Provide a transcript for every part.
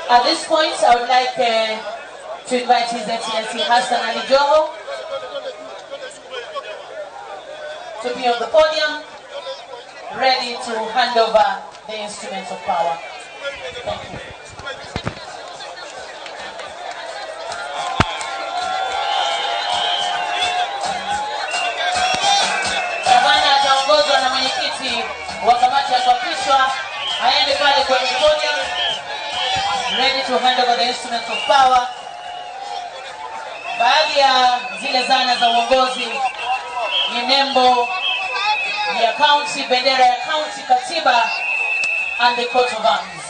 At this point, I would like to invite His Excellency Hassan Ali Joho to be on the podium, ready to hand over the instruments of power. Thank you. Gavana ataongozwa na mwenyekiti wa kamati ya kuapishwa aende pale kwenye podium, ready to hand over the instruments of power. Baadhi ya zile zana za uongozi ni nembo ya county, bendera ya county, katiba and the coat of arms.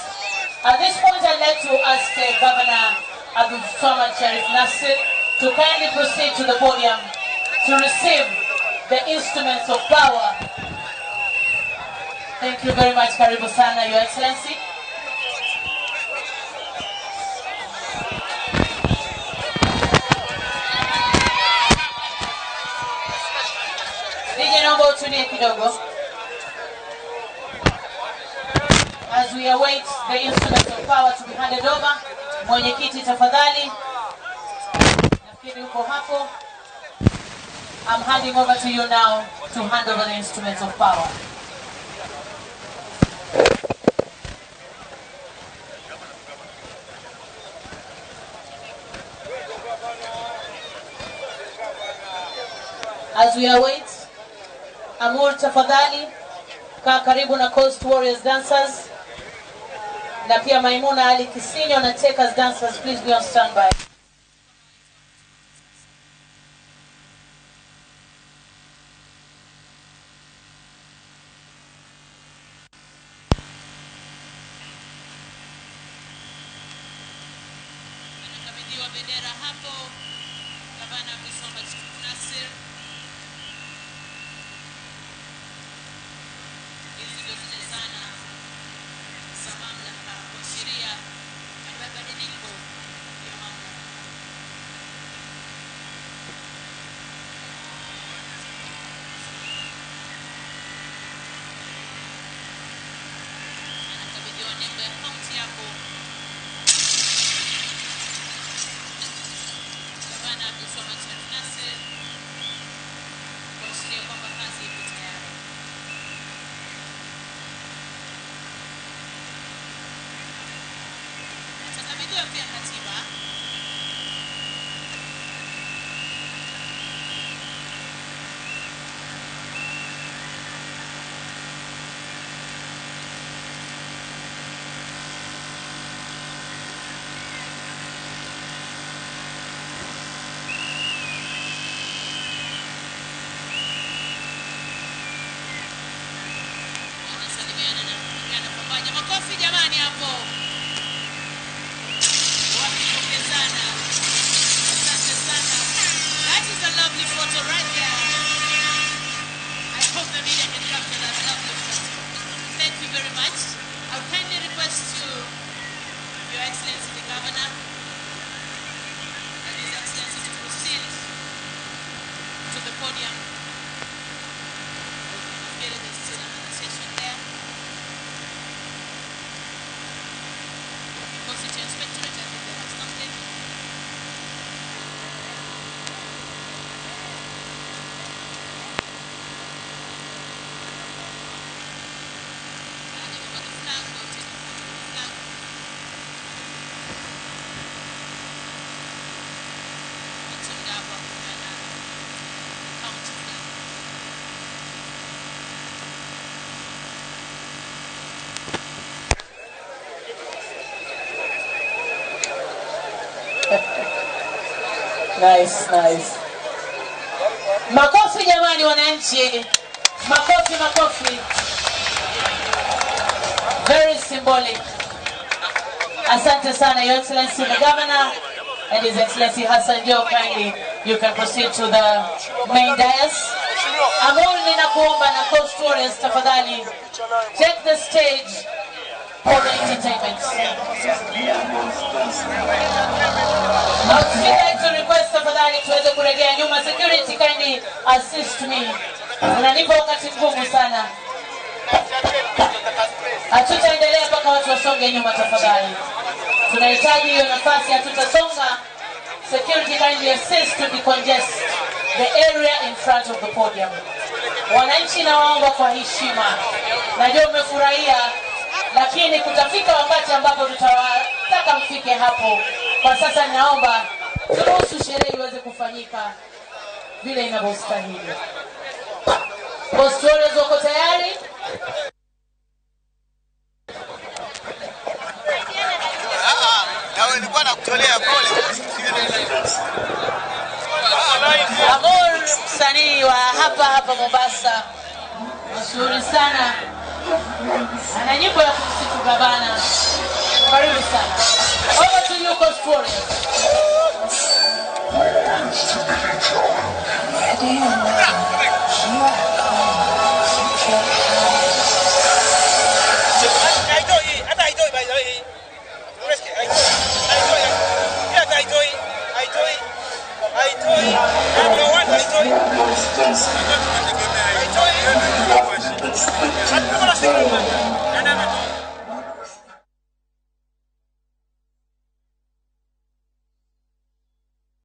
At this point, I'd like to ask Governor Abdulswamad Sharif Nassir to kindly proceed to the podium to receive the instruments of power. Thank you very much. Karibu sana, Your Excellency. DJ, naomba utulie kidogo. As we await the instruments of power to be handed over, mwenyekiti tafadhali, nafikiri uko hapo. I'm handing over to you now to hand over the instruments of power. As we await, Amur tafadhali, kaa karibu na Coast Warriors dancers na pia Maimuna Ali Kisinyo na Takers dancers, please be on standby. Anakabidhiwa bendera hapo Gavana Abdulswamad Nassir. Hizi ndio zile zana za mamlaka kuashiria mabadiliko ya mamlaka. Anakabidhiwa nembo ya kaunti hapo Gavana Abdulswamad Sharif Nassir kuashiria kwamba kazi ipo tayari. Atakabidhiwa pia katiba. Wanasalimiana na kupigana pamoja. Makofi jamani hapo. Wakipokezana. Asante sana. That is a lovely photo right there. I hope the media can capture that lovely photo. Thank you very much. I would kindly request you, Your Excellency the Governor, and His Excellency to proceed to the podium. Nafikiri there's still another session there. Kikosi cha Inspectorate, I think they have something. Handing over the flag, they'll take a photo with the flag. Matunda hapo akipeana the county flag. Nice, nice. Makofi jamani wananchi. Makofi, makofi. Very symbolic. Asante sana, Your Excellency the Governor and His Excellency Hassan Joho, kindly you can proceed to the main dais. Amur, ninakuomba na Coast Warriors tafadhali take the stage for the entertainment. I would still like to request tafadhali tuweze kurejea nyuma. Security, kindly assist me. Unanipa wakati mgumu sana. Hatutaendelea mpaka watu wasonge nyuma tafadhali. Tunahitaji hiyo nafasi, hatutasonga. Security, kindly assist to decongest the area in front of the podium. Wananchi, nawaomba kwa heshima, najua umefurahia, lakini kutafika wakati ambapo tutawataka mfike hapo. Kwa sasa ninaomba turuhusu sherehe iweze kufanyika vile inavyostahili. Coast Warriors wako tayari? Na wewe nilikuwa nakutolea pole. Amor, msanii wa hapa hapa Mombasa, mashuhuri sana, ana nyimbo ya kumsifu gavana. Karibu sana. Over to you, Coast Warriors. Ready or not, here I come. You can't hide. Haitoi, hata haitoi by the way. Unasikia? Haitoi. Haitoi. Hata haitoi. Haitoi. Haitoi. Number one haitoi. Most desperate.